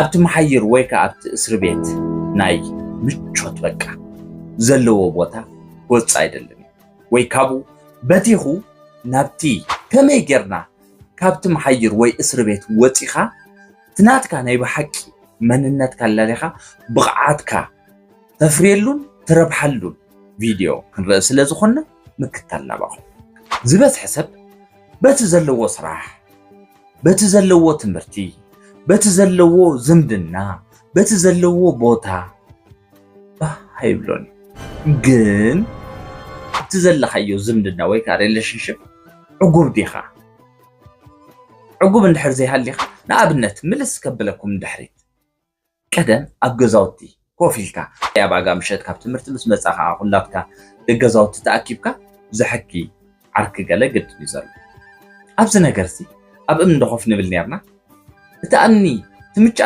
ኣብቲ መሓይር ወይ ከዓ ኣብቲ እስሪ ቤት ናይ ምቾት በቃ ዘለዎ ቦታ ክወፅእ ኣይደልን እዩ። ወይ ካብኡ በቲኹ ናብቲ ከመይ ጌርና ካብቲ መሓይር ወይ እስሪ ቤት ወፂኻ እቲ ናትካ ናይ ብሓቂ መንነትካ ኣላሊኻ ብቕዓትካ ተፍርየሉን ትረብሓሉን ቪድዮ ክንርኢ ስለ ዝኾንና ምክታል ናባኹም። ዝበዝሐ ሰብ በቲ ዘለዎ ስራሕ፣ በቲ ዘለዎ ትምህርቲ፣ በቲ ዘለዎ ዝምድና፣ በቲ ዘለዎ ቦታ ባህ ኣይብሎን እዩ። ግን ኣብቲ ዘለኻዮ ዝምድና ወይ ከዓ ሪሌሽንሽፕ ዕጉብ ዲኻ? ዕጉብ እንድሕር ዘይሃሊኻ፣ ንኣብነት ምልስ ከብለኩም ንድሕሪት፣ ቀደም ኣብ ገዛውቲ ኮፍ ኢልካ ኣብ ኣጋ ምሸት ካብ ትምህርቲ ምስ መጻኻ ኩላትካ ደገዛውቲ ተኣኪብካ ዝሕኪ ዓርኪ ገለ ግድን እዩ ዘሎ። ኣብዚ ነገርሲ ኣብ እምኒ ኮፍ ንብል ኔርና። እቲ ኣምኒ ትምጫ